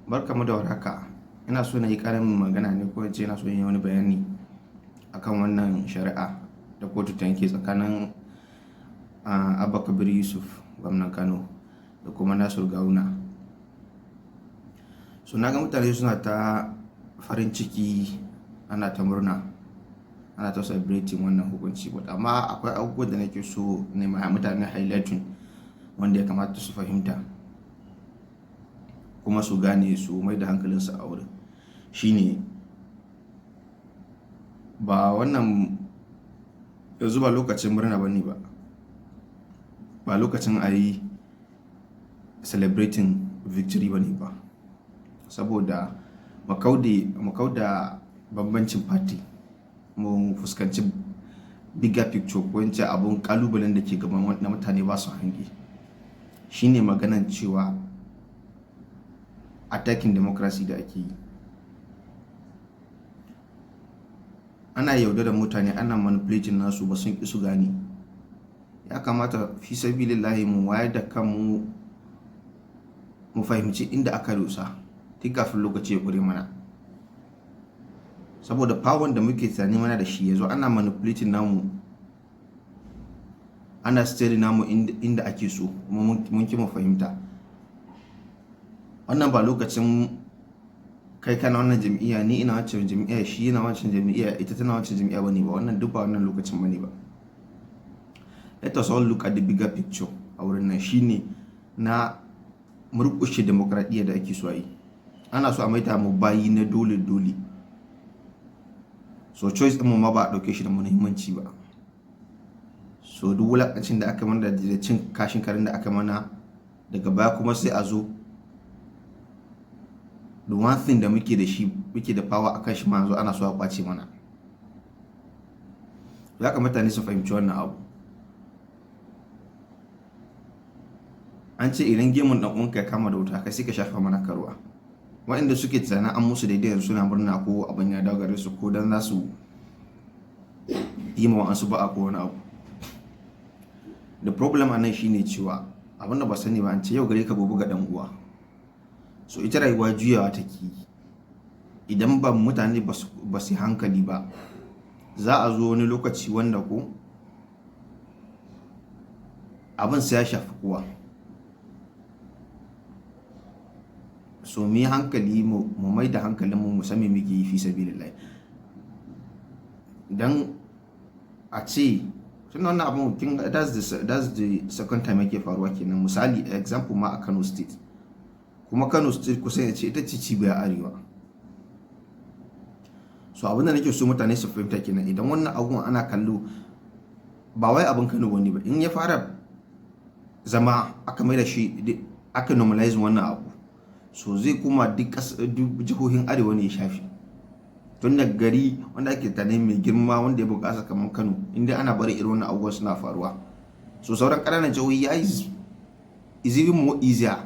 Barkamu da warhaka. Ina so na yi ƙarin magana ne, ko in ce ina so in yi wani bayani akan wannan shari'a da kotu ta yanke tsakanin Abba Kabir Yusuf, gwamnan Kano, da kuma Nasiru Gawuna. So na ga mutane suna ta farin ciki, ana ta murna, ana ta celebrating wannan hukunci. But amma akwai abubuwan da nake so na ma mutane highlighting wanda ya kamata su fahimta kuma su gane, su mai da hankalinsu a wurin. Shine ba wannan yanzu ba lokacin murna bane ba. Ba lokacin a yi celebrating victory bane ba. Saboda mu kauda bambancin party, mu fuskanci bigger picture, ko in ce abun ƙalubalen da ke gaban wanda mutane ba su hange. Shine maganan cewa attacking democracy da ake yi. Ana yaudarar mutane, ana manipulating nasu, ba sun ƙi su gane. Ya kamata fi sabilillahi mu wayar da kanmu, mu fahimci inda aka dosa tun kafin lokaci ya ƙure mana. Saboda power da muke tunani muna da shi, yanzu ana manipulating namu, ana steering namu inda ake so, kuma mun ƙi mu fahimta. Wannan ba lokacin kai kana wannan jam'iyya, ni ina wancan jam'iyya, shi yana wancan jam'iyya, ita tana wancan jam'iyya bane ba. Wannan duk ba wannan lokacin bane ba. Let us all look at the bigger picture a wurin nan, shine na murƙushe demokradiyya da ake so a yi. Ana so a maida mu bayi na dole dole. So choice ɗin mu ma ba a ɗauke shi da muhimmanci ba. So duk wulaƙancin da aka mana da cin kashin karen da aka mana daga baya, kuma sai a zo the one thing da muke da shi, muke da power akan shi ma, yanzu ana so a kwace mana. Ya kamata mutane su fahimci wannan abu. An ce idan gemun dan uwanka ya kama da wuta, kai sai ka shafa mana karuwa. Waɗanda suke tunanin an musu daidai yanzu, suna murna ko abin ya dawo gare su, ko dan za su yi ma wa'ansu ba'a ko wani abu. The problem a nan shine cewa abin da ba sani ba, an ce yau gare ka, gobe ga dan uwa. So ita rayuwa juyawa take yi. Idan ba mutane ba su hankali ba, za a zo wani lokaci wanda ko abin sai ya shafi kowa. So mu yi hankali, mu mai da hankalin mu, san me muke yi, fi sabilillahi. Dan a ce tun wannan abun kin, that's the second time yake faruwa kenan. Misali, example ma a Kano State. Kuma Kano State kusan ya ce ita ce cibiyar Arewa. So abin da nake so mutane su fahimta kenan, idan wannan abun ana kallo ba wai abin Kano bane ba, in ya fara zama aka mai da shi, aka normalize wannan abu, so zai kuma duk jihohin Arewa ne ya shafi. Tun da gari wanda ake tunani mai girma, wanda ya bunƙasa kamar Kano, inda ana bari irin wannan abubuwan suna faruwa, so sauran ƙananan jihohi ya is even more easier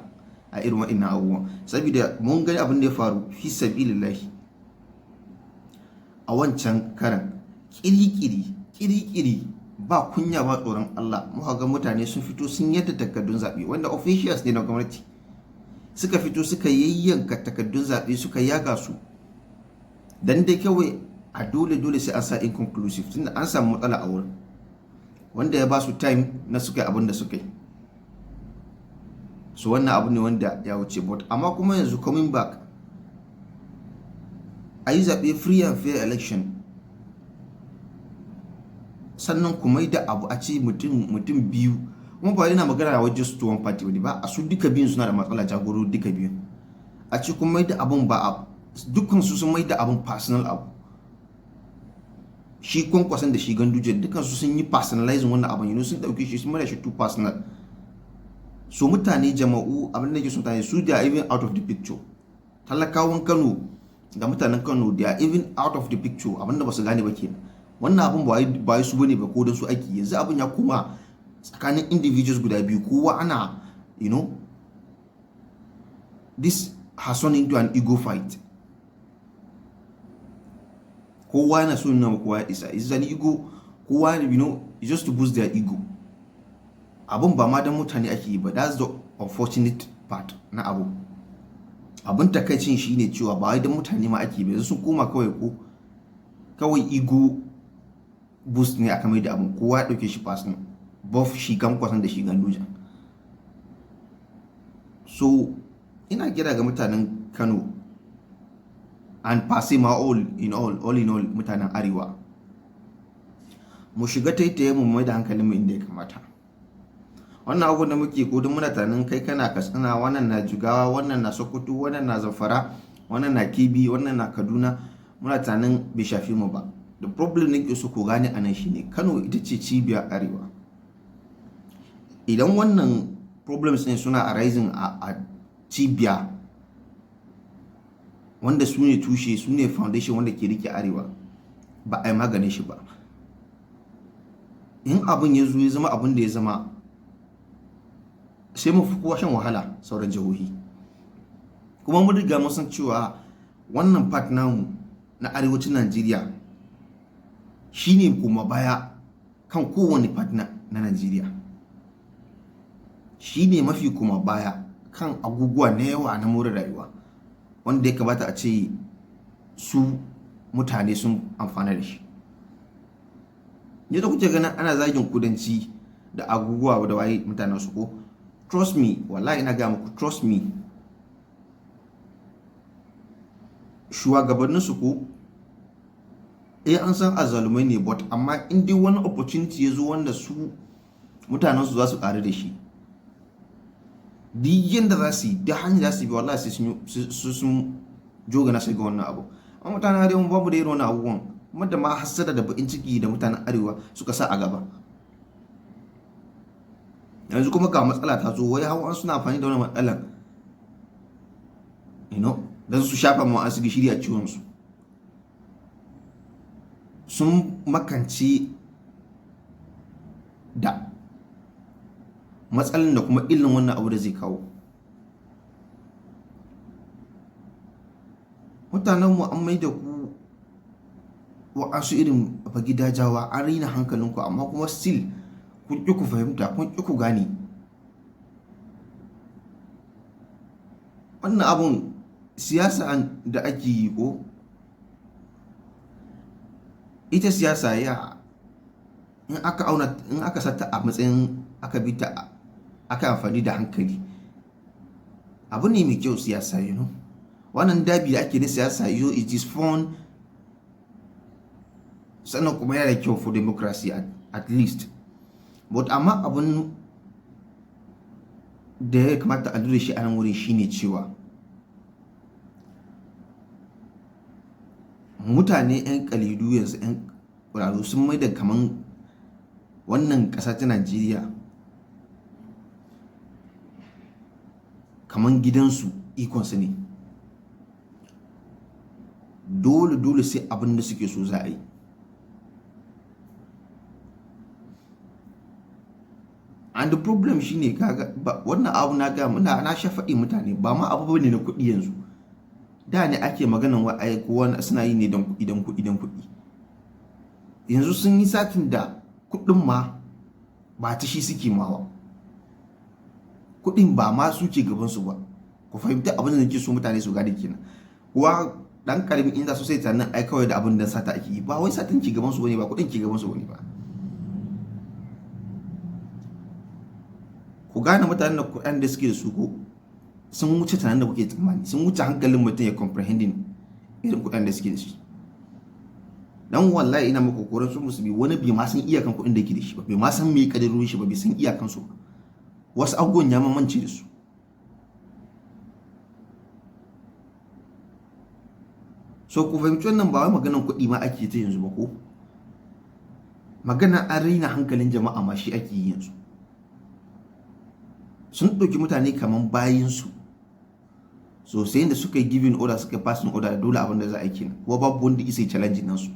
a irin wa'innan abubuwan. Saboda mun gani abin da ya faru, fi sabilillahi, a wancan karan, kirikiri kirikiri, ba kunya ba tsoron Allah, muka ga mutane sun fito sun yadda takardun zaɓe, wanda officials ne na gwamnati suka fito suka yayyanka takardun zaɓe, suka yaga su, dan dai kawai a dole dole sai an sa inconclusive, tunda an samu matsala a wurin, wanda ya ba su time na suka yi abin da suka yi. So wannan abu ne wanda ya wuce. But amma kuma yanzu coming back, a yi zaɓe, free and fair election, sannan kuma da abu a ce mutum biyu, kuma ba yana magana a wajen to one party ba, a su duka biyun suna da matsala, jagoro duka biyun. A ce kuma da abun ba a dukkan su sun mai da abun personal abu. Shi Kwankwason da shi Ganduje, dukkan su sun yi personalizing wannan abun, sun dauke shi, sun mai da shi too personal. So mutane, jama'u, abin da ke son mutane su, they are even out of the picture. Talakawan Kano da mutanen Kano, they are even out of the picture. Abin da ba su gane ba kenan, wannan abin ba su bane ba ko don su aiki. Yanzu abin ya koma tsakanin individuals guda biyu, kowa ana this has turned into an ego fight. Kowa yana so nuna kowa ya isa. It's an ego, kowa it's just to boost their ego. Abun ba ma don mutane ake yi ba. That's the unfortunate part na abu. Abin takaicin shine cewa ba wai don mutane ma ake ba, sun koma kawai ko kawai ego boost ne aka mai da abin. Kowa ya ɗauke shi personal, both shi Kwankwason da shi Ganduje. So ina kira ga mutanen Kano and per ma all in all mutanen Arewa, mu shiga taitaye mu, mai da hankalin mu inda ya kamata. Wannan abu da muke ko don muna tunanin kai kana Katsina, wannan na Jigawa, wannan na Sokoto, wannan na Zamfara, wannan na Kebbi, wannan na Kaduna, muna tunanin bai shafi mu ba. The problem nake so ku gane anan shine Kano ita ce cibiyar Arewa. Idan wannan problems ne suna arising a cibiya wanda su ne tushe, su ne foundation wanda ke rike Arewa, ba a yi maganin shi ba, in abin ya zo ya zama abin da ya zama, sai mu fi kowa shan wahala, sauran jihohi. Kuma mun riga mun san cewa wannan part namu na Arewacin Najeriya shine kuma baya kan kowane part na Najeriya, shine mafi kuma baya kan abubuwa na yawa na more rayuwa wanda ya kamata a ce su mutane sun amfana da shi. Yadda kuke ganin ana zagin kudanci da abubuwa da waye mutanen su ko, trust me, wallahi ina ga muku, trust me, shugabannin su ko an san azalumai ne, but amma in dai wani opportunity ya zo wanda su mutanen su za su ƙaru da shi, duk yanda za su yi, duk hanyar za su bi, wallahi sai sun jogana sai ga wannan abu. Amma mutanen Arewa babu da irin wannan abubuwan, kuma da ma hassada da bakin ciki da mutanen Arewa suka sa a gaba. Yanzu kuma ga matsala ta zo, wai hawa suna amfani da wannan matsalan don su shafa ma an su gishiri a ciwon su. Sun makance da matsalan da kuma illin wannan abu da zai kawo. Mutanenmu an mai da ku wa'ansu irin gidajawa, an raina hankalinku, amma kuma still kun ƙi ku fahimta, kun ƙi ku gane. Wannan abun siyasa da ake yi ko ita siyasa ya in aka auna, in aka sata a matsayin aka bi ta, aka amfani da hankali, abu ne mai kyau siyasa. Wannan dabi da ake na siyasa yo, it is fun, sannan kuma yana da kyau for democracy at least. But amma abun da ya kamata a lura shi a nan wurin shine cewa mutane 'yan kalidu yanzu, 'yan ƙwararru, sun mai da kaman wannan ƙasa ta Najeriya kaman gidansu, ikonsu ne. Dole dole sai abin da suke so za a yi. And the problem shine, kaga wannan abu na ga muna na sha faɗi, mutane ba ma abu bane na kuɗi yanzu. Da ne ake maganan wa ai ko wani suna yi ne don kuɗi, don kuɗi, don kuɗi. Yanzu sun yi satin da kuɗin ma ba ta shi suke mawa, kuɗin ba ma su ke gaban su ba. Ku fahimta abin da nake so mutane su gane kenan. Kuwa dan karamin inda su sai tunanin ai kawai da abin da sata ake yi, ba wai satin ke gaban su bane ba, kuɗin ke gaban su bane ba. Ku gane mutanen da kuɗin da suke da su ko sun wuce tunanin da kuke tsammani, sun wuce hankalin mutum ya comprehending irin kuɗin da suke da shi. Dan wallahi ina muku koran su musu bi wani bai ma san iyakan kuɗin da yake da shi ba, bai ma san me kadarorin shi ba, bai san iyakan su ba. Wasu abubuwan ya mamance da su. So ku fahimci wannan, ba wai maganan kuɗi ma ake ta yanzu ba, ko magana an raina hankalin jama'a ma shi ake yi yanzu. Sun ɗauki mutane kaman bayinsu sosai da suka yi giving order, suka yi passing order, dole abin da za a yi kenan, kuma babu wanda isa challenge nasu.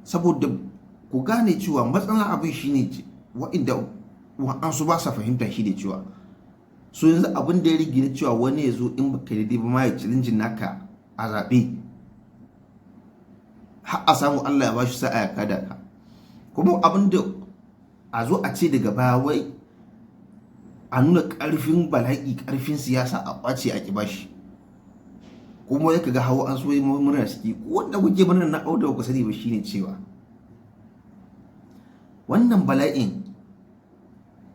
Saboda ku gane cewa matsalar abin shine wa'inda wa'ansu ba sa fahimta shi da cewa so yanzu abin da ya rige na cewa wani ya zo in baka daidai ba ma ya challenge naka a zaɓe, har a samu Allah ya ba shi sa'a ya kada ka. Kuma abin da a zo a ce daga baya wai A nuna ƙarfin bala'i, ƙarfin siyasa, a ƙwace, a ƙi bashi. Kuma ya kaga hawa an so yi murna suke. Wanda kuke murna na auda ku sani ba shine cewa wannan bala'in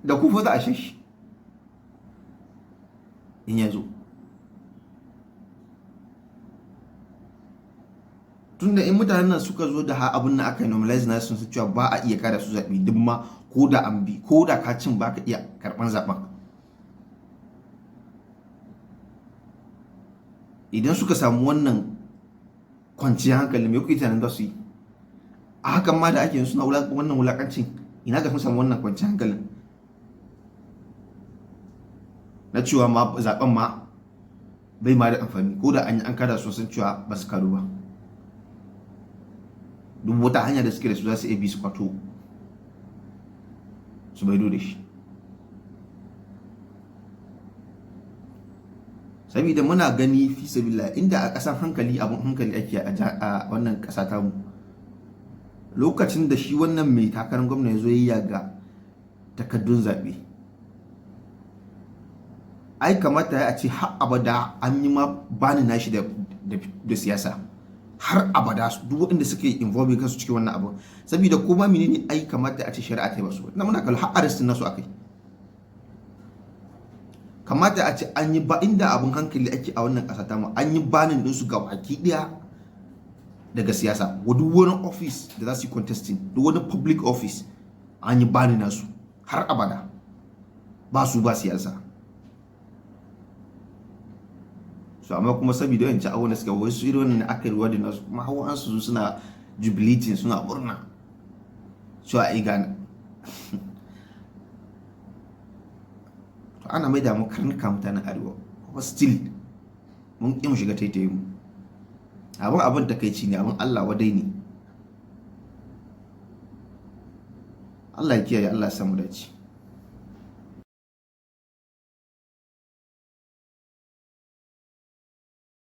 da ku fa za a shi in ya zo. Tunda in mutanen nan suka zo da abun nan aka normalize na sun cewa ba a iya kada su zaɓe, duk ma ko da an bi, ko da ka cin, ba ka iya karɓan zaɓen. Idan suka samu wannan kwanciyar hankali, me kuke tunanin za su yi? A hakan ma da ake suna wannan wulakancin, ina ga sun samu wannan kwanciyar hankalin na cewa ma zaben ma bai ma da amfani, ko da an yi an kada, sun san cewa ba su karu ba. Duk wata hanya da suke da su za su iya bi su kwato su maido da shi. Saboda muna gani, fi sabila, inda a ƙasan hankali, abin hankali ake a wannan ƙasa tamu, lokacin da shi wannan mai takarar gwamna ya zo ya yaga takardun zaɓe, ai kamata ya ce har abada an yi ma bani nashi da siyasa, har abada, duk waɗanda suke involving kansu cikin wannan abu. Saboda ko ma menene, ai kamata a ce shari'a ta yi basu. Na muna kallo har arrestin nasu akai. Kamata a ce an yi ba, inda abun hankali ake a wannan ƙasa tamu, an yi banning ɗinsu ga baki ɗaya daga siyasa. Duk wani office da za su yi contesting, duk wani public office, an yi banning nasu har abada, ba su ba siyasa. So amma kuma saboda yawanci abubuwan da suka wasu irin wannan aka yi da nasu, kuma hawa an su suna jubilating, suna murna cewa ai gane. To ana mai da mu karnuka, mutanen Arewa, kuma still mun ƙi mu shiga taitayin mu. Abin takaici ne, abin Allah wadai ne. Allah ya kiyaye, Allah ya samu dace.